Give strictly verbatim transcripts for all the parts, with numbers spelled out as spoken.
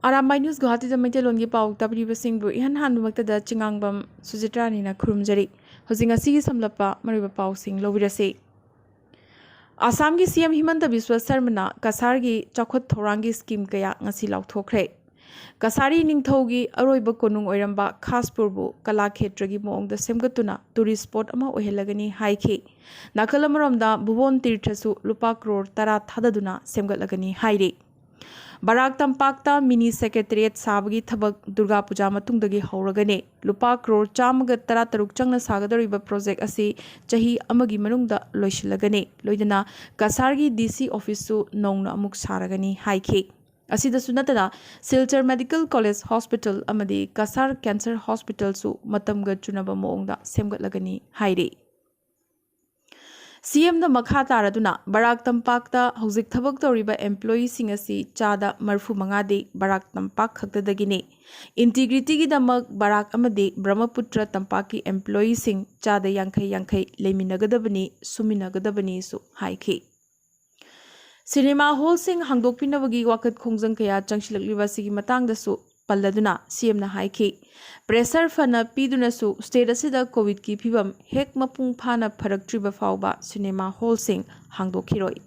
ꯑꯥꯔꯥꯝꯕꯥꯏ news ꯒꯨꯋꯥꯍꯥꯇꯤꯗ ꯃꯩꯇꯩꯂꯣꯟꯒꯤ ꯄꯥꯎ ꯇꯥꯕꯤꯔꯤꯕꯁꯤꯡꯕꯨ ꯏꯍꯥꯟ ꯍꯥꯟꯕꯃꯛꯇꯗ ꯆꯤꯉꯥꯡꯕꯝ ꯁꯨꯖꯤꯇ꯭ꯔꯥꯅꯤꯅ ꯈꯨꯔꯨꯝꯖꯔꯤ꯫ ꯍꯧꯖꯤꯛ ꯉꯁꯤꯒꯤ ꯁꯝꯂꯞꯄ ꯃꯔꯨꯑꯣꯏꯕ ꯄꯥꯎꯁꯤꯡ ꯂꯧꯕꯤꯔꯁꯤ꯫ ꯑꯁꯥꯝꯒꯤ ꯁꯤ ꯑꯦꯝ ꯍꯤꯃꯟꯇ ꯕꯤꯁ꯭ꯋ ꯁꯔꯃꯅ ꯀꯁꯥꯔꯒꯤ ꯆꯥꯎꯈꯠ ꯊꯧꯔꯥꯡꯒꯤ ꯁ꯭ꯀꯤꯝ ꯀꯌꯥ ꯉꯁꯤ ꯂꯥꯎꯊꯣꯛꯈ꯭ꯔꯦ꯫ ꯀꯁꯥꯔꯤ ꯅꯤꯡꯊꯧꯒꯤ ꯑꯔꯣꯏꯕ ꯀꯣꯅꯨꯡ ꯑꯣꯏꯔꯝꯕ ꯈꯥꯁꯄꯨꯔꯕꯨ ꯀꯂꯥꯈꯦꯇ꯭ꯔꯒꯤ ꯃꯑꯣꯡꯗ ꯁꯦꯝꯒꯠꯇꯨꯅ ꯇꯨꯔꯤꯁ ꯁ꯭ꯄꯣꯠ ꯑꯃ ꯑꯣꯏꯍꯜꯂꯒꯅꯤ ꯍꯥꯏꯈꯤ꯫ ꯅꯥꯀꯜ ꯑꯃꯔꯣꯝꯗ ꯚꯨꯕꯣꯟ ꯇꯤꯔꯊꯁꯨ ꯂꯨꯄꯥ ꯀ꯭ꯔꯣꯔ ꯇꯔꯥ ꯊꯥꯗꯗꯨꯅ ꯁꯦꯝꯒꯠꯂꯒꯅꯤ ꯍꯥꯏꯔꯤ꯫ ꯕꯔꯥꯛ ꯇꯝꯄꯥꯛꯇ ꯃꯤꯅꯤ ꯁꯦꯀ꯭ꯔꯦꯇꯔꯤꯌꯦꯠ ꯁꯥꯕꯒꯤ ꯊꯕꯛ ꯗꯨꯔꯒꯥ ꯄꯨꯖꯥ ꯃꯇꯨꯡꯗꯒꯤ ꯍꯧꯔꯒꯅꯤ꯫ ꯂꯨꯄꯥ ꯀ꯭ꯔꯣꯔ ꯆꯥꯝꯃꯒ ꯇꯔꯥ ꯇꯔꯨꯛ ꯆꯪꯅ ꯁꯥꯒꯗꯧꯔꯤꯕ ꯄ꯭ꯔꯣꯖꯦꯛ ꯑꯁꯤ ꯆꯍꯤ ꯑꯃꯒꯤ ꯃꯅꯨꯡꯗ ꯂꯣꯏꯁꯤꯜꯂꯒꯅꯤ꯫ ꯂꯣꯏꯅꯅ ꯀꯁꯥꯔꯒꯤ ꯗꯤ ꯁꯤ ꯑꯣꯐꯤꯁꯁꯨ ꯅꯧꯅ ꯑꯃꯨꯛ ꯁꯥꯔꯒꯅꯤ ꯍꯥꯏꯈꯤ꯫ ꯑꯁꯤꯗꯁꯨ ꯅꯠꯇꯅ ꯁꯤꯜꯆꯔ ꯃꯦꯗꯤꯀꯦꯜ ꯀꯣꯂꯦꯖ ꯍꯣꯁꯄꯤꯇꯥꯜ ꯑꯃꯗꯤ ꯀꯁꯥꯔ ꯀꯦꯟꯁꯔ ꯍꯣꯁꯄꯤꯇꯥꯜꯁꯨ ꯃꯇꯝꯒ ꯆꯨꯅꯕ ꯃꯑꯣꯡꯗ ꯁꯦꯝꯒꯠꯂꯒꯅꯤ ꯍꯥꯏꯔꯤ꯫ ꯁꯤ ꯑꯦꯝꯅ ꯃꯈꯥ ꯇꯥꯔꯗꯨꯅ ꯕꯔꯥꯛ ꯇꯝꯄꯥꯛꯇ ꯍꯧꯖꯤꯛ ꯊꯕꯛ ꯇꯧꯔꯤꯕ ꯑꯦꯝꯄ꯭ꯂꯣꯌꯤꯁꯤꯡ ꯑꯁꯤ ꯆꯥꯗ ꯃꯔꯤꯐꯨ ꯃꯉꯥꯗꯤ ꯕꯔꯥꯛ ꯇꯝꯄꯥꯛ ꯈꯛꯇꯗꯒꯤꯅꯤ꯫ ꯏꯟꯇꯤꯒ꯭ꯔꯤꯇꯤꯒꯤꯗꯃꯛ ꯕꯔꯥꯛ ꯑꯃꯗꯤ ꯕ꯭ꯔꯍꯃꯄꯨꯇ꯭ꯔ ꯇꯝꯄꯥꯛꯀꯤ ꯑꯦꯝꯄ꯭ꯂꯣꯌꯤꯁꯤꯡ ꯆꯥꯗ ꯌꯥꯡꯈꯩ ꯌꯥꯡꯈꯩ ꯂꯩꯃꯤꯟꯅꯒꯗꯕꯅꯤ, ꯁꯨꯃꯤꯟꯅꯒꯗꯕꯅꯤꯁꯨ ꯍꯥꯏꯈꯤ꯫ ꯁꯤꯅꯦꯃꯥ ꯍꯣꯜꯁꯤꯡ ꯍꯥꯡꯗꯣꯛꯄꯤꯅꯕꯒꯤ ꯋꯥꯀꯠ ꯈꯣꯡꯖꯪ ꯀꯌꯥ ꯆꯪꯁꯤꯜꯂꯛꯂꯤꯕ ꯑꯁꯤꯒꯤ ꯃꯇꯥꯡꯗꯁꯨ ꯄꯜꯂꯗꯨꯅ ꯁꯤ ꯑꯦꯝꯅ ꯍꯥꯏꯈꯤ, ꯄ꯭ꯔꯦꯁꯔ ꯐꯅ ꯄꯤꯗꯨꯅꯁꯨ ꯁ꯭ꯇꯦꯠ ꯑꯁꯤꯗ ꯀꯣꯚꯤꯗꯀꯤ ꯐꯤꯕꯝ ꯍꯦꯛ ꯃꯄꯨꯡ ꯐꯥꯅ ꯐꯔꯛꯇ꯭ꯔꯤꯕ ꯐꯥꯎꯕ ꯁꯤꯅꯦꯃꯥ ꯍꯣꯜꯁꯤꯡ ꯍꯥꯡꯗꯣꯛꯈꯤꯔꯣꯏ꯫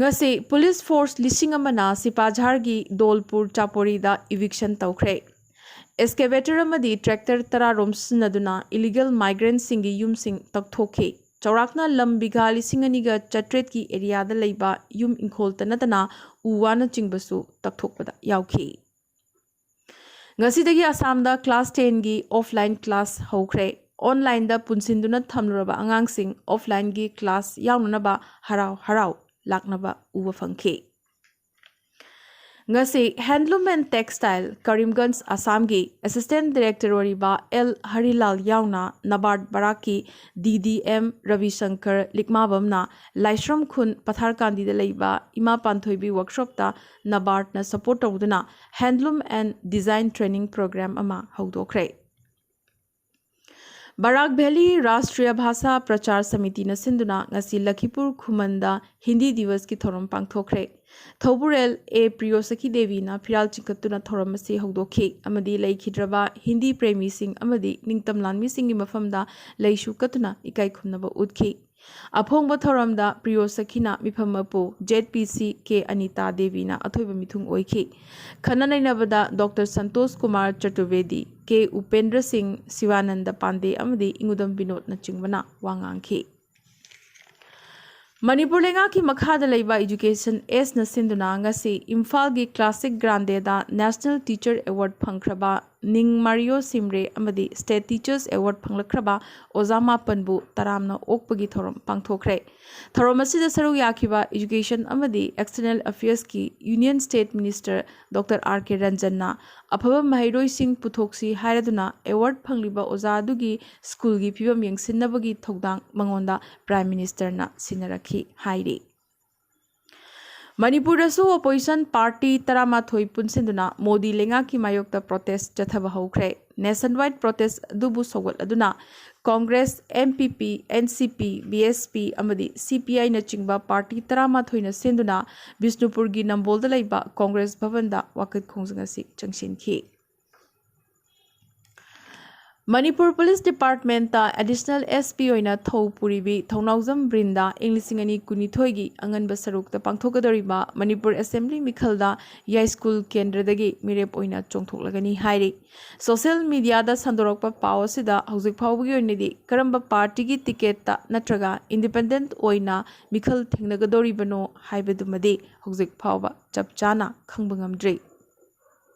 ꯉꯁꯤ ꯄꯨꯂꯤꯁ ꯐꯣꯔꯁ ꯂꯤꯁꯤꯡ ꯑꯃꯅ ꯁꯤꯄꯥꯖꯥꯔꯒꯤ ꯗꯣꯜꯄꯨꯔ ꯆꯥꯄꯣꯔꯤꯗ ꯏꯚꯤꯛꯁꯟ ꯇꯧꯈ꯭ꯔꯦ꯫ ꯑꯦꯛꯁꯀꯦꯚꯦꯇꯔ ꯑꯃꯗꯤ ꯇ꯭ꯔꯦꯛꯇꯔ ꯇꯔꯥꯔꯣꯝ ꯁꯤꯖꯤꯟꯅꯗꯨꯅ ꯏꯂꯤꯒꯦꯜ ꯃꯥꯏꯒ꯭ꯔꯦꯟꯠꯁꯤꯡꯒꯤ ꯌꯨꯝꯁꯤꯡ ꯇꯛꯊꯣꯛꯈꯤ꯫ ꯆꯥꯎꯔꯥꯛꯅ ꯂꯝ ꯕꯤꯘꯥ ꯂꯤꯁꯤꯡ ꯑꯅꯤꯒ ꯆꯥꯇ꯭ꯔꯦꯠꯀꯤ ꯑꯦꯔꯤꯌꯥꯗ ꯂꯩꯕ ꯌꯨꯝ ꯏꯪꯈꯣꯜꯇ ꯅꯠꯇꯅ ꯎ ꯋꯥꯅꯆꯤꯡꯕꯁꯨ ꯇꯛꯊꯣꯛꯄꯗ ꯌꯥꯎꯈꯤ꯫ ꯉꯁꯤꯗꯒꯤ ꯑꯁꯥꯝꯗ ꯀ꯭ꯂꯥꯁ ꯇꯦꯟꯒꯤ ꯑꯣꯐꯂꯥꯏꯟ ꯀ꯭ꯂꯥꯁ ꯍꯧꯈ꯭ꯔꯦ꯫ ꯑꯣꯟꯂꯥꯏꯟꯗ ꯄꯨꯟꯁꯤꯟꯗꯨꯅ ꯊꯝꯂꯨꯔꯕ ꯑꯉꯥꯡꯁꯤꯡ ꯑꯣꯐꯂꯥꯏꯟꯒꯤ ꯀ꯭ꯂꯥꯁ ꯌꯥꯎꯅꯅꯕ ꯍꯔꯥꯎ ꯍꯔꯥꯎ ꯂꯥꯛꯅꯕ ꯎꯕ ꯐꯪꯈꯤ꯫ ꯉꯁꯤ ꯍꯦꯟꯗꯂꯨꯝ ꯑꯦꯟ ꯇꯦꯛꯁꯇꯥꯏꯜ ꯀꯔꯤꯝꯒꯟꯖ ꯑꯁꯥꯝꯒꯤ ꯑꯦꯁꯤꯁꯇꯦꯟꯠ ꯗꯥꯏꯔꯦꯛꯇꯔ ꯑꯣꯏꯔꯤꯕ ꯑꯦꯜ ꯍꯔꯤꯂꯥꯜ ꯌꯥꯎꯅ ꯅꯕꯥꯔꯠ ꯕꯔꯥꯛꯀꯤ ꯗꯤ ꯗꯤ ꯑꯦꯝ ꯔꯕꯤꯁꯪꯀꯔ ꯂꯤꯛꯃꯥꯕꯝꯅ ꯂꯥꯏꯁ꯭ꯔꯝ ꯈꯨꯟ ꯄꯊꯥꯔꯀꯥꯟꯗꯤꯗ ꯂꯩꯕ ꯏꯃꯥ ꯄꯥꯟꯊꯣꯏꯕꯤ ꯋꯥꯔꯛꯁꯣꯞꯇ ꯅꯕꯥꯔꯠꯅ ꯁꯄꯣꯔꯠ ꯇꯧꯗꯨꯅ handloom and design training programme ꯑꯃ ꯍꯧꯗꯣꯛꯈ꯭ꯔꯦ꯫ ꯕꯔꯥꯛ ꯚꯦꯂꯤ ꯔꯥꯁꯇ꯭ꯔꯤꯌ ꯚꯥꯁꯥ ꯄ꯭ꯔꯆꯥꯔ ꯁꯃꯤꯇꯤꯅ ꯁꯤꯟꯗꯨꯅ ꯉꯁꯤ ꯂꯈꯤꯄꯨꯔ ꯈꯨꯃꯟꯗ ꯍꯤꯟꯗꯤ ꯗꯤꯋꯁꯀꯤ ꯊꯧꯔꯝ ꯄꯥꯡꯊꯣꯛꯈ꯭ꯔꯦ꯫ ꯊꯧꯕꯨꯔꯦꯜ ꯑꯦ ꯄ꯭ꯔꯤꯌꯣꯁꯈꯤ ꯗꯦꯕꯤꯅ ꯐꯤꯔꯥꯜ ꯆꯤꯡꯈꯠꯇꯨꯅ ꯊꯧꯔꯝ ꯑꯁꯤ ꯍꯧꯗꯣꯛꯈꯤ ꯑꯃꯗꯤ ꯂꯩꯈꯤꯗ꯭ꯔꯕ ꯍꯤꯟꯗꯤ ꯄ꯭ꯔꯦꯃꯤꯁꯤꯡ ꯑꯃꯗꯤ ꯅꯤꯡꯇꯝ ꯂꯥꯟꯃꯤꯁꯤꯡꯒꯤ ꯃꯐꯝꯗ ꯂꯩꯁꯨ ꯀꯠꯇꯨꯅ ꯏꯀꯥꯏ ꯈꯨꯝꯅꯕ ꯎꯠꯈꯤ꯫ ꯑꯐꯣꯡꯕ ꯊꯧꯔꯝꯗ ꯄ꯭ꯔꯤꯌꯣꯁꯈꯤꯅ ꯃꯤꯐꯝ ꯃꯄꯨ ꯖꯦꯠ ꯄꯤ ꯁꯤ ꯀꯦ ꯑꯅꯤꯇꯥ ꯗꯦꯕꯤꯅ ꯑꯊꯣꯏꯕ ꯃꯤꯊꯨꯡ ꯑꯣꯏꯈꯤ꯫ ꯈꯟꯅ ꯅꯩꯅꯕꯗ ꯗꯣꯛꯇꯔ ꯁꯟꯇꯣꯁ ꯀꯨꯃꯥꯔ ꯆꯇꯨꯔꯕꯦꯗꯤ, ꯀꯦ ꯎꯄꯦꯟꯗ꯭ꯔ ꯁꯤꯡ, ꯁꯤꯋꯥꯅꯟꯗ ꯄꯥꯟꯗꯦ ꯑꯃꯗꯤ ꯏꯉꯨꯗꯝ ꯕꯤꯅꯣꯗꯅꯆꯤꯡꯕꯅ ꯋꯥ ꯉꯥꯡꯈꯤ꯫ ꯃꯅꯤꯄꯨꯔ ꯂꯩꯉꯥꯛꯀꯤ ꯃꯈꯥꯗ ꯂꯩꯕ ꯏꯗꯨꯀꯦꯁꯟ ꯑꯦꯁꯅ ꯁꯤꯟꯗꯨꯅ ꯉꯁꯤ ꯏꯝꯐꯥꯜꯒꯤ ꯀ꯭ꯂꯥꯁꯤꯛ ꯒ꯭ꯔꯥꯟꯗꯦꯗ ꯅꯦꯁꯅꯦꯜ ꯇꯤꯆꯔ ꯑꯦꯋꯥꯔꯗ ꯐꯪꯈ꯭ꯔꯕ ꯅꯤꯡ ꯃꯥꯔꯤꯌꯣ ꯁꯤꯝꯔꯦ ꯑꯃꯗꯤ ꯁ꯭ꯇꯦꯠ ꯇꯤꯆꯔꯁ ꯑꯦꯋꯥꯔꯗ ꯐꯪꯂꯛꯈ꯭ꯔꯕ ꯑꯣꯖꯥ ꯃꯥꯄꯟꯕꯨ ꯇꯔꯥꯝꯅ ꯑꯣꯛꯄꯒꯤ ꯊꯧꯔꯝ ꯄꯥꯡꯊꯣꯛꯈ꯭ꯔꯦ꯫ ꯊꯧꯔꯝ ꯑꯁꯤꯗ ꯁꯔꯨꯛ ꯌꯥꯈꯤꯕ ꯏꯗꯨꯀꯦꯁꯟ ꯑꯃꯗꯤ ꯑꯦꯛꯁꯇꯔꯅꯦꯜ ꯑꯐꯤꯌꯔꯁꯀꯤ union state minister doctor R K ꯔꯟꯖꯟꯅ ꯑꯐꯕ ꯃꯍꯩꯔꯣꯏꯁꯤꯡ ꯄꯨꯊꯣꯛꯁꯤ ꯍꯥꯏꯔꯗꯨꯅ ꯑꯦꯋꯥꯔꯗ ꯐꯪꯂꯤꯕ ꯑꯣꯖꯥ ꯑꯗꯨꯒꯤ ꯁ꯭ꯀꯨꯜꯒꯤ ꯐꯤꯕꯝ ꯌꯦꯡꯁꯤꯟꯅꯕꯒꯤ ꯊꯧꯗꯥꯡ ꯃꯉꯣꯟꯗ ꯄ꯭ꯔꯥꯏꯝ ꯃꯤꯅꯤꯁꯇꯔꯅ ꯁꯤꯟꯅꯔꯛꯈꯤ ꯍꯥꯏꯔꯤ꯫ ꯃꯅꯤꯄꯨꯔꯗꯁꯨ ꯑꯣꯄꯣꯖꯤꯁꯟ ꯄꯥꯔꯇꯤ ꯇꯔꯥꯃꯥꯊꯣꯏ ꯄꯨꯟꯁꯤꯟꯗꯨꯅ ꯃꯣꯗꯤ ꯂꯩꯉꯥꯛꯀꯤ ꯃꯥꯌꯣꯛꯇ ꯄ꯭ꯔꯣꯇꯦꯁ ꯆꯠꯊꯕ ꯍꯧꯈ꯭ꯔꯦ꯫ ꯅꯦꯁꯟ ꯋꯥꯏꯗ ꯄ꯭ꯔꯣꯇꯦꯁ ꯑꯗꯨꯕꯨ ꯁꯧꯒꯠꯂꯗꯨꯅ ꯀꯣꯡꯒ꯭ꯔꯦꯁ, ꯑꯦꯟ ꯄꯤ ꯄꯤ, ꯑꯦꯟ ꯁꯤ ꯄꯤ, ꯕꯤ ꯑꯦꯁ ꯄꯤ ꯑꯃꯗꯤ ꯁꯤ ꯄꯤ ꯑꯥꯏꯅꯆꯤꯡꯕ ꯄꯥꯔꯇꯤ ꯇꯔꯥꯃꯥꯊꯣꯏꯅ ꯁꯤꯟꯗꯨꯅ ꯕꯤꯁꯅꯨꯄꯨꯔꯒꯤ ꯅꯝꯕꯣꯜꯗ ꯂꯩꯕ ꯀꯣꯡꯒ꯭ꯔꯦꯁ ꯚꯕꯟꯗ ꯋꯥꯀꯠ ꯈꯣꯡꯖꯪ ꯑꯁꯤ ꯆꯪꯁꯤꯟꯈꯤ꯫ Manipur police department additional S P ꯑꯣꯏꯅ ꯊꯧ ꯄꯨꯔꯤꯕꯤ ꯊꯧꯅꯥꯎꯖꯝ ꯕ꯭ꯔꯤꯟꯗꯥ ꯏꯪ ꯂꯤꯁꯤꯡ ꯑꯅꯤ ꯀꯨꯟꯅꯤꯊꯣꯏꯒꯤ ꯑꯉꯟꯕ ꯁꯔꯨꯛꯇ ꯄꯥꯡꯊꯣꯛꯀꯗꯧꯔꯤꯕ ꯃꯅꯤꯄꯨꯔ ꯑꯦꯁꯦꯝꯕ꯭ꯂꯤ ꯃꯤꯈꯜꯗ ꯌꯥꯏꯁ꯭ꯀꯨꯜ ꯀꯦꯟꯗ꯭ꯔꯗꯒꯤ ꯃꯤꯔꯦꯞ ꯑꯣꯏꯅ ꯆꯣꯡꯊꯣꯛꯂꯒꯅꯤ ꯍꯥꯏꯔꯤ꯫ ꯁꯣꯁꯤꯌꯦꯜ ꯃꯤꯗꯤꯌꯥꯗ ꯁꯟꯗꯣꯔꯛꯄ ꯄꯥꯎ ꯑꯁꯤꯗ ꯍꯧꯖꯤꯛ ꯐꯥꯎꯕꯒꯤ ꯑꯣꯏꯅꯗꯤ ꯀꯔꯝꯕ ꯄꯥꯔꯇꯤꯒꯤ ꯇꯤꯀꯦꯠꯇ ꯅꯠꯇ꯭ꯔꯒ ꯏꯟꯗꯤꯄꯦꯟꯗꯦꯟꯠ ꯑꯣꯏꯅ ꯃꯤꯈꯜ ꯊꯦꯡꯅꯒꯗꯧꯔꯤꯕꯅꯣ ꯍꯥꯏꯕꯗꯨꯃꯗꯤ ꯍꯧꯖꯤꯛ ꯐꯥꯎꯕ ꯆꯞ ꯆꯥꯅ ꯈꯪꯕ ꯉꯝꯗ꯭ꯔꯤ꯫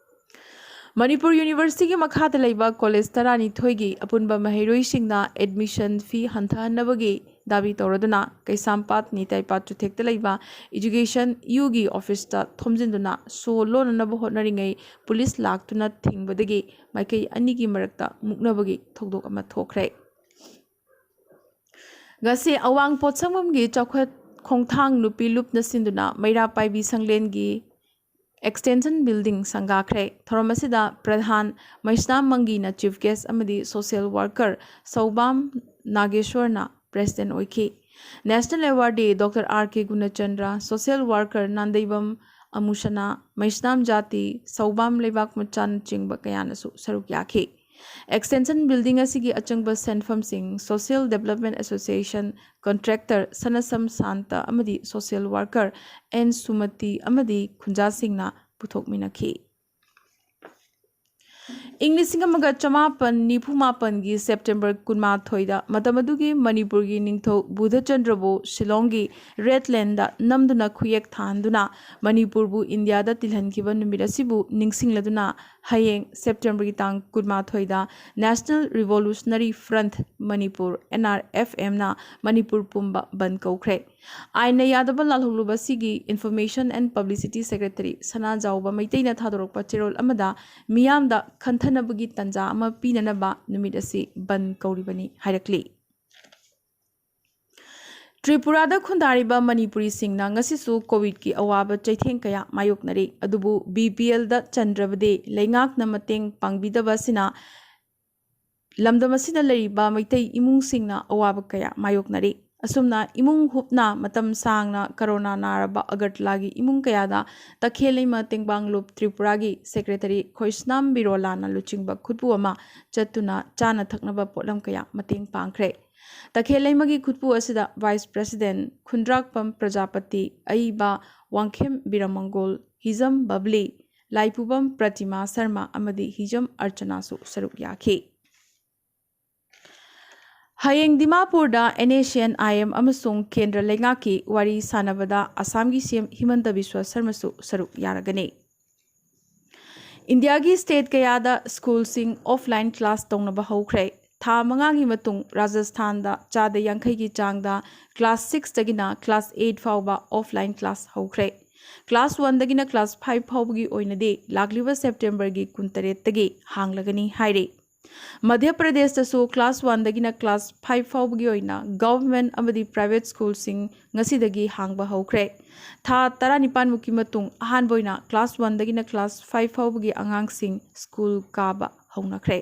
ꯃꯅꯤꯄꯨꯔ ꯌꯨꯅꯤꯚꯔꯁꯤꯇꯤꯒꯤ ꯃꯈꯥꯗ ꯂꯩꯕ ꯀꯣꯂꯦꯖ ꯇꯔꯥꯅꯤꯊꯣꯏꯒꯤ ꯑꯄꯨꯟꯕ ꯃꯍꯩꯔꯣꯏꯁꯤꯡꯅ ꯑꯦꯗꯃꯤꯁꯟ ꯐꯤ ꯍꯟꯊꯍꯟꯅꯕꯒꯤ ꯗꯥꯕꯤ ꯇꯧꯔꯗꯨꯅ ꯀꯩꯁꯥꯝꯄꯥꯠ ꯅꯤꯇꯥꯏꯄꯥꯠ ꯆꯨꯊꯦꯛꯇ ꯂꯩꯕ ꯏꯗꯨꯀꯦꯁꯟ ꯌꯨꯒꯤ ꯑꯣꯐꯤꯁꯇ ꯊꯣꯝꯖꯤꯟꯗꯨꯅ ꯁꯣ ꯂꯣꯟꯅꯅꯕ ꯍꯣꯠꯅꯔꯤꯉꯩ ꯄꯨꯂꯤꯁ ꯂꯥꯛꯇꯨꯅ ꯊꯤꯡꯕꯗꯒꯤ ꯃꯥꯏꯀꯩ ꯑꯅꯤꯒꯤ ꯃꯔꯛꯇ ꯃꯨꯛꯅꯕꯒꯤ ꯊꯧꯗꯣꯛ ꯑꯃ ꯊꯣꯛꯈ꯭ꯔꯦ꯫ ꯉꯁꯤ ꯑꯋꯥꯡ ꯄꯣꯠꯁꯪꯕꯝꯒꯤ ꯆꯥꯎꯈꯠ ꯈꯣꯡꯊꯥꯡ ꯅꯨꯄꯤ ꯂꯨꯞꯅ ꯁꯤꯟꯗꯨꯅ ꯃꯩꯔꯥ ꯄꯥꯏꯕꯤ ꯁꯪꯂꯦꯟꯒꯤ Extension Building ꯁꯪꯒꯥꯈ꯭ꯔꯦ꯫ ꯊꯧꯔꯝ ꯑꯁꯤꯗ ꯄ꯭ꯔꯙꯥꯟ ꯃꯩꯁꯅꯥꯝ ꯃꯪꯒꯤꯅ Chief Guest ꯑꯃꯗꯤ Social Worker ꯁꯧꯕꯥꯝ ꯅꯥꯒꯦꯁꯣꯔꯅ President ꯑꯣꯏꯈꯤ꯫ National Awardee Doctor R K ꯒꯨꯅꯆꯟꯗ꯭ꯔ, Social Worker Nandeibam ꯑꯃꯨꯁꯅꯥ, ꯃꯩꯁꯅꯥꯝ ꯖꯥꯇꯤ, ꯁꯧꯕꯥꯝ ꯂꯩꯕꯥꯛ ꯃꯆꯥꯅꯆꯤꯡꯕ ꯀꯌꯥꯅꯁꯨ ꯁꯔꯨꯛ ꯌꯥꯈꯤ꯫ Extension Building ꯑꯁꯤꯒꯤ ꯑꯆꯪꯕ ꯁꯦꯟꯐꯝꯁꯤꯡ Social Development Association contractor Sanasam Shanta ꯑꯃꯗꯤ Social Worker N ꯁꯨꯃꯇꯤ ꯑꯃꯗꯤ ꯈꯨꯟꯖꯥꯁꯤꯡꯅ ꯄꯨꯊꯣꯛꯃꯤꯟꯅꯈꯤ꯫ ꯏꯪ ꯂꯤꯁꯤꯡ ꯑꯃꯒ ꯆꯃꯥꯄꯟ ꯅꯤꯐꯨ ꯃꯥꯄꯟꯒꯤ September ꯀꯨꯟꯃꯥꯊꯣꯏꯗ ꯃꯇꯝ ꯑꯗꯨꯒꯤ ꯃꯅꯤꯄꯨꯔꯒꯤ ꯅꯤꯡꯊꯧ ꯕꯨꯙꯆꯟꯗ꯭ꯔꯕꯨ ꯁꯤꯂꯣꯡꯒꯤ Red Landꯗ ꯅꯝꯗꯨꯅ ꯈꯨꯌꯦꯛ ꯊꯥꯍꯟꯗꯨꯅ ꯃꯅꯤꯄꯨꯔꯕꯨ ꯏꯟꯗꯤꯌꯥꯗ ꯇꯤꯜꯍꯟꯈꯤꯕ ꯅꯨꯃꯤꯠ ꯑꯁꯤꯕꯨ ꯅꯤꯡꯁꯤꯡꯂꯗꯨꯅ ꯍꯌꯦꯡ Septemberꯒꯤ ꯇꯥꯡ ꯀꯨꯟꯃꯥꯊꯣꯏꯗ National Revolutionary Front Manipur, NRFMꯅ Manipur ꯄꯨꯝꯕ ꯕꯟꯗ ꯀꯧꯈ꯭ꯔꯦ꯫ ꯑꯥꯏꯟꯅ ꯌꯥꯗꯕ ꯂꯥꯜꯍꯧꯂꯨꯕ ꯑꯁꯤꯒꯤ Information and Publicity Secretary ꯁꯅꯥꯖꯥꯎꯕ ꯃꯩꯇꯩꯅ ꯊꯥꯗꯣꯔꯛꯄ ꯆꯦꯔꯣꯜ ꯑꯃꯗ ꯃꯤꯌꯥꯝꯗ ꯈꯟꯊꯅꯕꯒꯤ ꯇꯥꯟꯖꯥ ꯑꯃ ꯄꯤꯅꯅꯕ ꯅꯨꯃꯤꯠ ꯑꯁꯤ ꯕꯟꯗ ꯀꯧꯔꯤꯕꯅꯤ ꯍꯥꯏꯔꯛꯂꯤ꯫ ꯇ꯭ꯔꯤꯄꯨꯔꯥꯗ ꯈꯨꯟꯗꯥꯔꯤꯕ ꯃꯅꯤꯄꯨꯔꯤꯁꯤꯡꯅ ꯉꯁꯤꯁꯨ ꯀꯣꯚꯤꯗꯀꯤ ꯑꯋꯥꯕ ꯆꯩꯊꯦꯡ ꯀꯌꯥ ꯃꯥꯌꯣꯛꯅꯔꯤ꯫ ꯑꯗꯨꯕꯨ BPLꯗ ꯆꯟꯗ꯭ꯔꯕꯗꯤ ꯂꯩꯉꯥꯛꯅ ꯃꯇꯦꯡ ꯄꯥꯡꯕꯤꯗꯕ ꯑꯁꯤꯅ ꯂꯝꯗꯝ ꯑꯁꯤꯗ ꯂꯩꯔꯤꯕ ꯃꯩꯇꯩ ꯏꯃꯨꯡꯁꯤꯡꯅ ꯑꯋꯥꯕ ꯀꯌꯥ ꯃꯥꯌꯣꯛꯅꯔꯤ꯫ ꯑꯁꯨꯝꯅ ꯏꯃꯨꯡ ꯍꯨꯞꯅ ꯃꯇꯝ ꯁꯥꯡꯅ ꯀꯣꯔꯣꯅꯥ ꯅꯥꯔꯕ ꯑꯒꯔꯇꯂꯥꯒꯤ ꯏꯃꯨꯡ ꯀꯌꯥꯗ ꯇꯈꯦꯜ ꯂꯩꯃ ꯇꯦꯡꯕꯥꯡ ꯂꯨꯞ ꯇ꯭ꯔꯤꯄꯨꯔꯥꯒꯤ Secretary ꯈꯣꯏꯁꯅꯥꯝ ꯕꯤꯔꯣꯂꯥꯅ ꯂꯨꯆꯤꯡꯕ ꯈꯨꯠꯄꯨ ꯑꯃ ꯆꯠꯇꯨꯅ ꯆꯥꯅ ꯊꯛꯅꯕ ꯄꯣꯠꯂꯝ ꯀꯌꯥ ꯃꯇꯦꯡ ꯄꯥꯡꯈ꯭ꯔꯦ꯫ ꯇꯈꯦꯜ ꯂꯩꯃꯒꯤ ꯈꯨꯠꯄꯨ ꯑꯁꯤꯗ Vice President ꯈꯨꯟꯗ꯭ꯔꯥꯛꯄꯝ ꯄ꯭ꯔꯖꯥꯄꯇꯤ, ꯑꯏꯕ ꯋꯥꯡꯈꯦꯝ ꯕꯤꯔꯃꯪꯒꯣꯜ, ꯍꯤꯖꯝ ꯕꯕ꯭ꯂꯤ, ꯂꯥꯏꯄꯨꯕꯝ ꯄ꯭ꯔꯇꯤꯃꯥ ꯁꯔꯃ ꯑꯃꯗꯤ ꯍꯤꯖꯝ ꯑꯔꯆꯅꯥꯁꯨ ꯁꯔꯨꯛ ꯌꯥꯈꯤ꯫ ꯍꯌꯦꯡ ꯗꯤꯃꯥꯄꯨꯔꯗ NSCN-IM ꯑꯃꯁꯨꯡ ꯀꯦꯟꯗ꯭ꯔ ꯂꯩꯉꯥꯛꯀꯤ ꯋꯥꯔꯤ ꯁꯥꯟꯅꯕꯗ ꯑꯁꯥꯝꯒꯤ CM ꯍꯤꯃꯟꯇ ꯕꯤꯁ꯭ꯋ ꯁꯔꯃꯁꯨ ꯁꯔꯨꯛ ꯌꯥꯔꯒꯅꯤ꯫ ꯏꯟꯗꯤꯌꯥꯒꯤ state ꯀꯌꯥꯗ schoolꯁꯤꯡ offline class ꯇꯧꯅꯕ ꯍꯧꯈ꯭ꯔꯦ꯫ ꯊꯥ ꯃꯉꯥꯒꯤ ꯃꯇꯨꯡ ꯔꯥꯖꯁꯊꯥꯟꯗ ꯆꯥꯗ ꯌꯥꯡꯈꯩꯒꯤ ꯆꯥꯡꯗ class sixꯇꯒꯤꯅ class eight ꯐꯥꯎꯕ offline class ꯍꯧꯈ꯭ꯔꯦ꯫ Class oneꯗꯒꯤꯅ class five ꯐꯥꯎꯕꯒꯤ ꯑꯣꯏꯅꯗꯤ ꯂꯥꯛꯂꯤꯕ Septemberꯒꯤ ꯀꯨꯟꯇꯔꯦꯠꯇꯒꯤ ꯍꯥꯡꯂꯒꯅꯤ ꯍꯥꯏꯔꯤ꯫ ꯃꯙ꯭ꯌ ꯄ꯭ꯔꯗꯦꯁꯇꯁꯨ ꯀ꯭ꯂꯥꯁ ꯋꯥꯟꯗꯒꯤꯅ ꯀ꯭ꯂꯥꯁ ꯐꯥꯏꯚ ꯐꯥꯎꯕꯒꯤ ꯑꯣꯏꯅ ꯒꯚꯔꯟꯃꯦꯟꯠ ꯑꯃꯗꯤ ꯄ꯭ꯔꯥꯏꯚꯦꯠ ꯁ꯭ꯀꯨꯜꯁꯤꯡ ꯉꯁꯤꯗꯒꯤ ꯍꯥꯡꯕ ꯍꯧꯈ꯭ꯔꯦ꯫ ꯊꯥ ꯇꯔꯥꯅꯤꯄꯥꯟꯃꯨꯛꯀꯤ ꯃꯇꯨꯡ ꯑꯍꯥꯟꯕ ꯑꯣꯏꯅ ꯀ꯭ꯂꯥꯁ ꯋꯥꯟꯗꯒꯤꯅ ꯀ꯭ꯂꯥꯁ ꯐꯥꯏꯚ ꯐꯥꯎꯕꯒꯤ ꯑꯉꯥꯡꯁꯤꯡ ꯁ꯭ꯀꯨꯜ ꯀꯥꯕ ꯍꯧꯅꯈ꯭ꯔꯦ꯫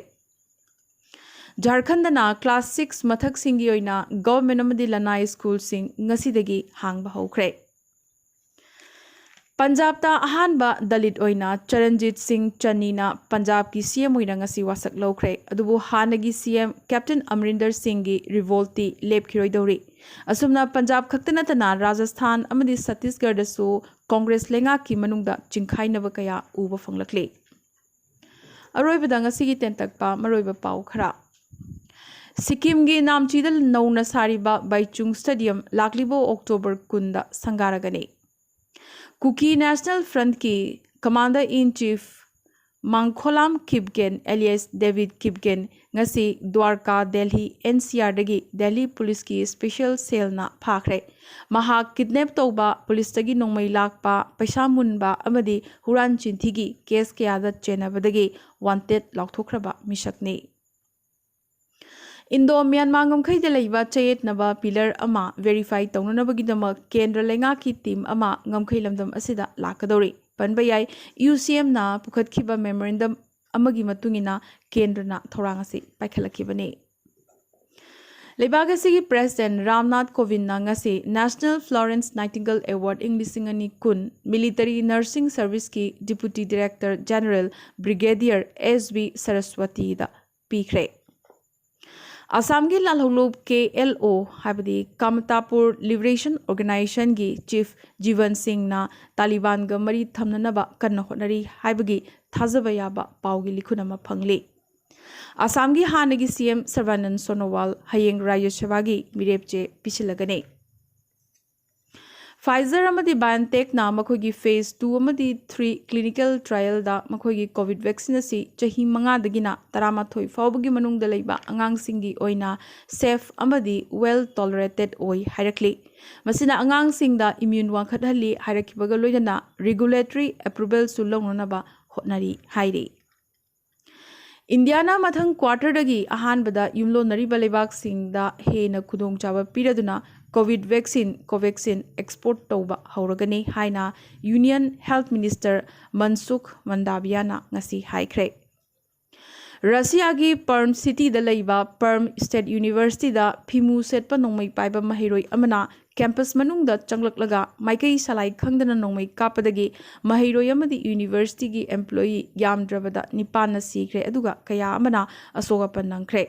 ꯖꯥꯔꯈꯟꯗꯅ ꯀ꯭ꯂꯥꯁ ꯁꯤꯛꯁ ꯃꯊꯛꯁꯤꯡꯒꯤ ꯑꯣꯏꯅ ꯒꯚꯔꯟꯃꯦꯟꯠ ꯑꯃꯗꯤ ꯂꯅꯥꯏ ꯁ꯭ꯀꯨꯜꯁꯤꯡ ꯉꯁꯤꯗꯒꯤ ꯍꯥꯡꯕ ꯍꯧꯈ꯭ꯔꯦ꯫ ꯄꯟꯖꯥꯕꯇ ꯑꯍꯥꯟꯕ ꯗꯂꯤꯠ ꯑꯣꯏꯅ ꯆꯔꯟꯖꯤꯠ ꯁꯤꯡ ꯆꯟꯅꯤꯅ ꯄꯟꯖꯥꯕꯀꯤ ꯁꯤ ꯑꯦꯝ ꯑꯣꯏꯅ ꯉꯁꯤ ꯋꯥꯁꯛ ꯂꯧꯈ꯭ꯔꯦ꯫ ꯑꯗꯨꯕꯨ ꯍꯥꯟꯅꯒꯤ ꯁꯤ ꯑꯦꯝ ꯀꯦꯞꯇꯦꯟ ꯑꯃꯔꯤꯟꯗꯔ ꯁꯤꯡꯒꯤ ꯔꯤꯚꯣꯜꯠꯇꯤ ꯂꯦꯞꯈꯤꯔꯣꯏꯗꯧꯔꯤ꯫ ꯑꯁꯨꯝꯅ ꯄꯟꯖꯥꯕ ꯈꯛꯇ ꯅꯠꯇꯅ ꯔꯥꯖꯁꯊꯥꯟ ꯑꯃꯗꯤ ꯁꯠꯇꯤꯁꯒꯔꯗꯁꯨ ꯀꯣꯡꯒ꯭ꯔꯦꯁ ꯂꯩꯉꯥꯛꯀꯤ ꯃꯅꯨꯡꯗ ꯆꯤꯡꯈꯥꯏꯅꯕ ꯀꯌꯥ ꯎꯕ ꯐꯪꯂꯛꯂꯤ꯫ ꯑꯔꯣꯏꯕꯗ ꯉꯁꯤꯒꯤ ꯇꯦꯟꯇꯛꯄ ꯃꯔꯨꯑꯣꯏꯕ ꯄꯥꯎ ꯈꯔ꯫ ꯁꯤꯛꯀꯤꯝꯒꯤ ꯅꯥꯝꯆꯤꯗ ꯅꯧꯅ ꯁꯥꯔꯤꯕ ꯕꯥꯏꯆꯨꯡ ꯁ꯭ꯇꯦꯗꯤꯌꯝ ꯂꯥꯛꯂꯤꯕ ꯑꯣꯛꯇꯣꯕꯔ ꯀꯨꯟꯗ ꯁꯪꯒꯥꯔꯒꯅꯤ꯫ ꯀꯨꯀꯤ ꯅꯦꯁꯅꯦꯜ ꯐ꯭ꯔꯟꯠꯀꯤ ꯀꯃꯥꯟꯗꯔ ꯏꯟ ꯆꯤꯐ ꯃꯥꯡꯈꯣꯂꯥꯝ ꯀꯤꯞꯒꯦꯟ alias ꯗꯦꯕꯤꯗ ꯀꯤꯞꯒꯦꯟ ꯉꯁꯤ ꯗ꯭ꯋꯥꯔꯀꯥ, ꯗꯦꯜꯍꯤ ꯑꯦꯟ ꯁꯤ ꯑꯥꯔꯗꯒꯤ ꯗꯦꯜꯍꯤ ꯄꯨꯂꯤꯁꯀꯤ ꯁ꯭ꯄꯦꯁꯤꯌꯦꯜ ꯁꯦꯜꯅ ꯐꯥꯈ꯭ꯔꯦ꯫ ꯃꯍꯥꯛ ꯀꯤꯗꯅꯦꯞ ꯇꯧꯕ, ꯄꯨꯂꯤꯁꯇꯒꯤ ꯅꯣꯡꯃꯩ ꯂꯥꯛꯄ, ꯄꯩꯁꯥ ꯃꯨꯟꯕ ꯑꯃꯗꯤ ꯍꯨꯔꯥꯟ ꯆꯤꯟꯊꯤꯒꯤ ꯀꯦꯁ ꯀꯌꯥꯗ ꯆꯦꯟꯅꯕꯗꯒꯤ ꯋꯥꯟꯇꯦꯗ ꯂꯥꯎꯊꯣꯛꯈ꯭ꯔꯕ ꯃꯤꯁꯛꯅꯤ꯫ ꯏꯟꯗꯣ ꯃ꯭ꯌꯥꯟꯃꯥꯔ ꯉꯝꯈꯩꯗ ꯂꯩꯕ ꯆꯌꯦꯠꯅꯕ ꯄꯤꯂꯔ ꯑꯃ ꯚꯦꯔꯤꯐꯥꯏ ꯇꯧꯅꯅꯕꯒꯤꯗꯃꯛ ꯀꯦꯟꯗ꯭ꯔ ꯂꯩꯉꯥꯛꯀꯤ ꯇꯤꯝ ꯑꯃ ꯉꯝꯈꯩ ꯂꯝꯗꯝ ꯑꯁꯤꯗ ꯂꯥꯛꯀꯗꯧꯔꯤ꯫ ꯄꯟꯕ ꯌꯥꯏ, ꯌꯨ ꯁꯤ ꯑꯦꯝꯅ ꯄꯨꯈꯠꯈꯤꯕ ꯃꯦꯃꯣꯔꯦꯟꯗꯝ ꯑꯃꯒꯤ ꯃꯇꯨꯡ ꯏꯟꯅ ꯀꯦꯟꯗ꯭ꯔꯅ ꯊꯧꯔꯥꯡ ꯑꯁꯤ ꯄꯥꯏꯈꯠꯂꯛꯈꯤꯕꯅꯤ꯫ ꯂꯩꯕꯥꯛ ꯑꯁꯤꯒꯤ ꯄ꯭ꯔꯦꯁꯤꯗꯦꯟꯠ ꯔꯥꯝꯅꯥꯊ ꯀꯣꯕꯤꯟꯗꯅ ꯉꯁꯤ National Florence Nightingale Award ꯏꯪ ꯂꯤꯁꯤꯡ ꯑꯅꯤ ꯀꯨꯟ Military Nursing Serviceꯀꯤ Deputy Director General Brigadier ꯑꯦꯁ ꯕꯤ ꯁꯔꯁꯋꯇꯤꯗ ꯄꯤꯈ꯭ꯔꯦ꯫ ꯑꯁꯥꯝꯒꯤ ꯂꯥꯜꯍꯧꯂꯨꯞ ꯀꯦ ꯑꯦꯜ ꯑꯣ, ꯍꯥꯏꯕꯗꯤ Kamtapur Liberation Organizationꯒꯤ ꯆꯤꯐ ꯖꯤꯕꯟ ꯁꯤꯡꯅ ꯇꯥꯂꯤꯕꯥꯟꯒ ꯃꯔꯤ ꯊꯝꯅꯅꯕ ꯀꯟꯅ ꯍꯣꯠꯅꯔꯤ ꯍꯥꯏꯕꯒꯤ ꯊꯥꯖꯕ ꯌꯥꯕ ꯄꯥꯎꯒꯤ ꯂꯤꯈꯨꯟ ꯑꯃ ꯐꯪꯂꯤ꯫ ꯑꯁꯥꯝꯒꯤ ꯍꯥꯟꯅꯒꯤ ꯁꯤ ꯑꯦꯝ ꯁꯔꯕꯥꯅꯟꯗ ꯁꯣꯅꯣꯋꯥꯜ ꯍꯌꯦꯡ ꯔꯥꯖ꯭ꯌ ꯁꯚꯥꯒꯤ ꯃꯤꯔꯦꯞ ꯆꯦ ꯄꯤꯁꯤꯜꯂꯒꯅꯤ꯫ Pfizer ꯑꯃꯗꯤ BioNTechꯅ ꯃꯈꯣꯏꯒꯤ phase two ꯑꯃꯗꯤ three clinical trialꯗ ꯃꯈꯣꯏꯒꯤ ꯀꯣꯚꯤꯗ ꯚꯦꯛꯁꯤꯟ ꯑꯁꯤ ꯆꯍꯤ ꯃꯉꯥꯗꯒꯤꯅ ꯇꯔꯥꯃꯥꯊꯣꯏ ꯐꯥꯎꯕꯒꯤ ꯃꯅꯨꯡꯗ ꯂꯩꯕ ꯑꯉꯥꯡꯁꯤꯡꯒꯤ ꯑꯣꯏꯅ safe ꯑꯃꯗꯤ well tolerated ꯑꯣꯏ ꯍꯥꯏꯔꯛꯂꯤ꯫ ꯃꯁꯤꯅ ꯑꯉꯥꯡꯁꯤꯡꯗ immune ꯋꯥꯡꯈꯠꯍꯜꯂꯤ ꯍꯥꯏꯔꯛꯈꯤꯕꯒ ꯂꯣꯏꯅꯅ regulatory approvalꯁꯨ ꯂꯧꯅꯅꯕ ꯍꯣꯠꯅꯔꯤ ꯍꯥꯏꯔꯤ꯫ ꯏꯟꯗꯤꯌꯥꯅ ꯃꯊꯪ ꯀ꯭ꯋꯥꯔꯇꯔꯗꯒꯤ ꯑꯍꯥꯟꯕꯗ ꯌꯨꯝꯂꯣꯟꯅꯔꯤꯕ ꯂꯩꯕꯥꯛꯁꯤꯡꯗ ꯍꯦꯟꯅ ꯈꯨꯗꯣꯡꯆꯥꯕ ꯄꯤꯔꯗꯨꯅ ꯀꯣꯚꯤꯗ ꯚꯦꯛꯁꯤꯟ ꯀꯣꯚꯦꯛꯁꯤꯟ ꯑꯦꯛꯁꯄꯣꯔꯠ ꯇꯧꯕ ꯍꯧꯔꯒꯅꯤ ꯍꯥꯏꯅ ꯌꯨꯅꯤꯌꯟ ꯍꯦꯜꯊ ꯃꯤꯅꯤꯁꯇꯔ ꯃꯟꯁꯨꯈ ꯃꯟꯗꯥꯕꯤꯌꯥꯅ ꯉꯁꯤ ꯍꯥꯏꯈ꯭ꯔꯦ꯫ ꯔꯁꯤꯌꯥꯒꯤ ꯄꯔꯝ ꯁꯤꯇꯤꯗ ꯂꯩꯕ ꯄꯔꯝ ꯁ꯭ꯇꯦꯠ ꯌꯨꯅꯤꯚꯔꯁꯤꯇꯤꯗ ꯐꯤꯃꯨ ꯁꯦꯠꯄ ꯅꯣꯡꯃꯩ ꯄꯥꯏꯕ ꯃꯍꯩꯔꯣꯏ ꯑꯃꯅ ꯀꯦꯝꯄꯁ ꯃꯅꯨꯡꯗ ꯆꯪꯂꯛꯂꯒ ꯃꯥꯏꯀꯩ ꯁꯂꯥꯏ ꯈꯪꯗꯅ ꯅꯣꯡꯃꯩ ꯀꯥꯞꯄꯗꯒꯤ ꯃꯍꯩꯔꯣꯏ ꯑꯃꯗꯤ ꯌꯨꯅꯤꯚꯔꯁꯤꯇꯤꯒꯤ ꯑꯦꯝꯄ꯭ꯂꯣꯌꯤ ꯌꯥꯝꯗ꯭ꯔꯕꯗ ꯅꯤꯄꯥꯟꯅ ꯁꯤꯈ꯭ꯔꯦ, ꯑꯗꯨꯒ ꯀꯌꯥ ꯑꯃꯅ ꯑꯁꯣꯛ ꯑꯄꯟ ꯅꯪꯈ꯭ꯔꯦ꯫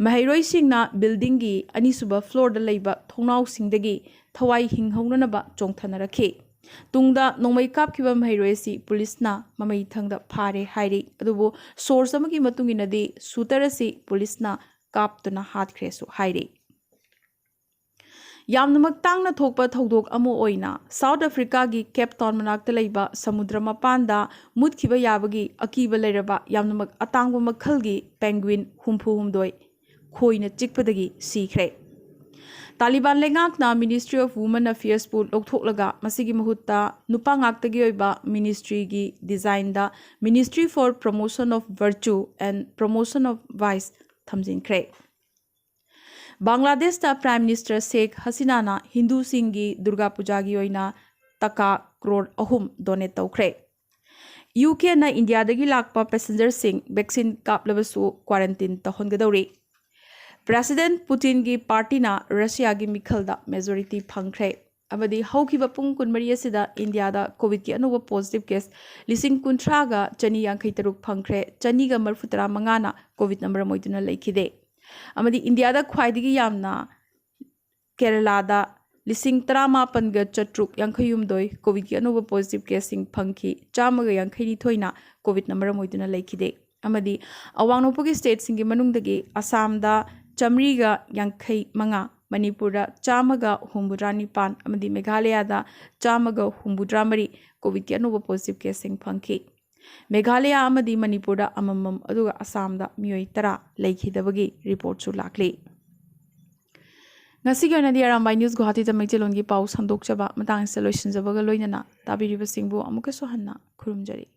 ꯃꯍꯩꯔꯣꯏꯁꯤꯡꯅ ꯕꯤꯜꯗꯤꯡꯒꯤ ꯑꯅꯤꯁꯨꯕ ꯐ꯭ꯂꯣꯔꯗ ꯂꯩꯕ ꯊꯣꯡꯅꯥꯎꯁꯤꯡꯗꯒꯤ ꯊꯋꯥꯏ ꯍꯤꯡꯍꯧꯅꯅꯕ ꯆꯣꯡꯊꯅꯔꯛꯈꯤ꯫ ꯇꯨꯡꯗ ꯅꯣꯡꯃꯩ ꯀꯥꯞꯈꯤꯕ ꯃꯍꯩꯔꯣꯏ ꯑꯁꯤ ꯄꯨꯂꯤꯁꯅ ꯃꯃꯩ ꯊꯪꯗ ꯐꯥꯔꯦ ꯍꯥꯏꯔꯤ, ꯑꯗꯨꯕꯨ ꯁꯣꯔꯁ ꯑꯃꯒꯤ ꯃꯇꯨꯡ ꯏꯟꯅꯗꯤ ꯁꯨꯇꯔ ꯑꯁꯤ ꯄꯨꯂꯤꯁꯅ ꯀꯥꯞꯇꯨꯅ ꯍꯥꯠꯈ꯭ꯔꯦꯁꯨ ꯍꯥꯏꯔꯤ꯫ ꯌꯥꯝꯅꯃꯛ ꯇꯥꯡꯅ ꯊꯣꯛꯄ ꯊꯧꯗꯣꯛ ꯑꯃ ꯑꯣꯏꯅ ꯁꯥꯎꯠ ꯑꯐ꯭ꯔꯤꯀꯥꯒꯤ ꯀꯦꯞ ꯇꯥꯎꯟ ꯃꯅꯥꯛꯇ ꯂꯩꯕ ꯁꯃꯨꯗ꯭ꯔ ꯃꯄꯥꯟꯗ ꯃꯨꯠꯈꯤꯕ ꯌꯥꯕꯒꯤ ꯑꯀꯤꯕ ꯂꯩꯔꯕ ꯌꯥꯝꯅꯃꯛ ꯑꯇꯥꯡꯕ ꯃꯈꯜꯒꯤ ꯄꯦꯡꯒ꯭ꯋꯤꯟ ꯍꯨꯝꯐꯨ ꯍꯨꯝꯗꯣꯏ ꯈꯣꯏꯅ ꯆꯤꯛꯄꯗꯒꯤ ꯁꯤꯈ꯭ꯔꯦ꯫ ꯇꯥꯂꯤꯕꯥꯟ ꯂꯩꯉꯥꯛꯅ Ministry of Women Affairsꯄꯨ ꯂꯧꯊꯣꯛꯂꯒ ꯃꯁꯤꯒꯤ ꯃꯍꯨꯠꯇ ꯅꯨꯄꯥ ꯉꯥꯛꯇꯒꯤ ꯑꯣꯏꯕ ꯃꯤꯅꯤꯁꯇ꯭ꯔꯤꯒꯤ ꯗꯤꯖꯥꯏꯟꯗ Ministry for Promotion of Virtue and Promotion of Vice ꯊꯝꯖꯤꯟꯈ꯭ꯔꯦ꯫ ꯕꯪꯒ꯭ꯂꯥꯗꯦꯁꯇ ꯄ꯭ꯔꯥꯏꯝ ꯃꯤꯅꯤꯁꯇꯔ ꯁꯦꯈ ꯍꯁꯤꯅꯥꯅ ꯍꯤꯟꯗꯨꯁꯤꯡꯒꯤ ꯗꯨꯔꯒꯥ ꯄꯨꯖꯥꯒꯤ ꯑꯣꯏꯅ ꯇꯀꯥ ꯀ꯭ꯔꯣꯔ ꯑꯍꯨꯝ ꯗꯣꯅꯦꯠ ꯇꯧꯈ꯭ꯔꯦ꯫ ꯌꯨ ꯀꯦꯅ ꯏꯟꯗꯤꯌꯥꯗꯒꯤ ꯂꯥꯛꯄ ꯄꯦꯁꯦꯟꯖꯔꯁꯤꯡ ꯚꯦꯛꯁꯤꯟ ꯀꯥꯞꯂꯕꯁꯨ ꯀ꯭ꯋꯥꯔꯦꯟꯇꯤꯟ ꯇꯧꯍꯟꯒꯗꯧꯔꯤ꯫ ꯄ꯭ꯔꯦꯁꯤꯗꯦꯟꯠ ꯄꯨꯇꯤꯟꯒꯤ ꯄꯥꯔꯇꯤꯅ ꯔꯁꯤꯌꯥꯒꯤ ꯃꯤꯈꯜꯗ ꯃꯦꯖꯣꯔꯤꯇꯤ ꯐꯪꯈ꯭ꯔꯦ ꯑꯃꯗꯤ ꯍꯧꯈꯤꯕ ꯄꯨꯡ ꯀꯨꯟꯃꯔꯤ ꯑꯁꯤꯗ ꯏꯟꯗꯤꯌꯥꯗ ꯀꯣꯚꯤꯗꯀꯤ ꯑꯅꯧꯕ ꯄꯣꯖꯤꯇꯤꯚ ꯀꯦꯁ ꯂꯤꯁꯤꯡ ꯀꯨꯟꯊ꯭ꯔꯥꯒ ꯆꯅꯤ ꯌꯥꯡꯈꯩ ꯇꯔꯨꯛ ꯐꯪꯈ꯭ꯔꯦ, ꯆꯅꯤꯒ ꯃꯔꯤꯐꯨ ꯇꯔꯥ ꯃꯉꯥꯅ ꯀꯣꯚꯤꯗ ꯃꯔꯝ ꯑꯣꯏꯗꯨꯅ ꯂꯩꯈꯤꯗꯦ꯫ ꯑꯃꯗꯤ ꯏꯟꯗꯤꯌꯥꯗ ꯈ꯭ꯋꯥꯏꯗꯒꯤ ꯌꯥꯝꯅ ꯀꯦꯔꯂꯥꯗ ꯂꯤꯁꯤꯡ ꯇꯔꯥꯃꯥꯄꯟꯒ ꯆꯥꯇ꯭ꯔꯨꯛ ꯌꯥꯡꯈꯩ ꯍꯨꯝꯗꯣꯏ ꯀꯣꯚꯤꯗꯀꯤ ꯑꯅꯧꯕ ꯄꯣꯖꯤꯇꯤꯚ ꯀꯦꯁꯁꯤꯡ ꯐꯪꯈꯤ, ꯆꯥꯝꯃꯒ ꯌꯥꯡꯈꯩ ꯅꯤꯊꯣꯏꯅ ꯀꯣꯚꯤꯗꯅ ꯃꯔꯝ ꯑꯣꯏꯗꯨꯅ ꯂꯩꯈꯤꯗꯦ꯫ ꯑꯃꯗꯤ ꯑꯋꯥꯡ ꯅꯣꯡꯄꯣꯛꯀꯤ ꯁ꯭ꯇꯦꯠꯁꯤꯡꯒꯤ ꯃꯅꯨꯡꯗꯒꯤ ꯑꯁꯥꯝꯗ ꯆꯥꯝꯃꯔꯤꯒ ꯌꯥꯡꯈꯩ ꯃꯉꯥ, ꯃꯅꯤꯄꯨꯔꯗ ꯆꯥꯝꯃꯒ ꯍꯨꯝꯐꯨꯇꯔꯥ ꯅꯤꯄꯥꯟ ꯑꯃꯗꯤ ꯃꯦꯘꯥꯂꯌꯥꯗ ꯆꯥꯝꯃꯒ ꯍꯨꯝꯐꯨꯇꯔꯥ ꯃꯔꯤ ꯀꯣꯚꯤꯗꯀꯤ ꯑꯅꯧꯕ ꯄꯣꯖꯤꯇꯤꯚ ꯀꯦꯁꯁꯤꯡ ꯐꯪꯈꯤ꯫ ꯃꯦꯘꯥꯂꯌꯥ ꯑꯃꯗꯤ ꯃꯅꯤꯄꯨꯔꯗ ꯑꯃꯃꯝ, ꯑꯗꯨꯒ ꯑꯁꯥꯝꯗ ꯃꯤꯑꯣꯏ ꯇꯔꯥ ꯂꯩꯈꯤꯗꯕꯒꯤ ꯔꯤꯄꯣꯔꯠꯁꯨ ꯂꯥꯛꯂꯤ꯫ ꯉꯁꯤꯒꯤ ꯑꯣꯏꯅꯗꯤ ꯑꯔꯥꯝꯕꯥꯏ ꯅ꯭ꯌꯨꯁ ꯒꯨꯋꯥꯍꯥꯇꯤꯗ ꯃꯩꯇꯩꯂꯣꯟꯒꯤ ꯄꯥꯎ ꯁꯟꯗꯣꯛꯆꯕ ꯃꯇꯥꯡ ꯑꯁꯤꯗ ꯂꯣꯏꯁꯤꯟꯖꯕꯒ ꯂꯣꯏꯅꯅ ꯇꯥꯕꯤꯔꯤꯕꯁꯤꯡꯕꯨ ꯑꯃꯨꯛꯀꯁꯨ ꯍꯟꯅ ꯈꯨꯔꯨꯝꯖꯔꯤ꯫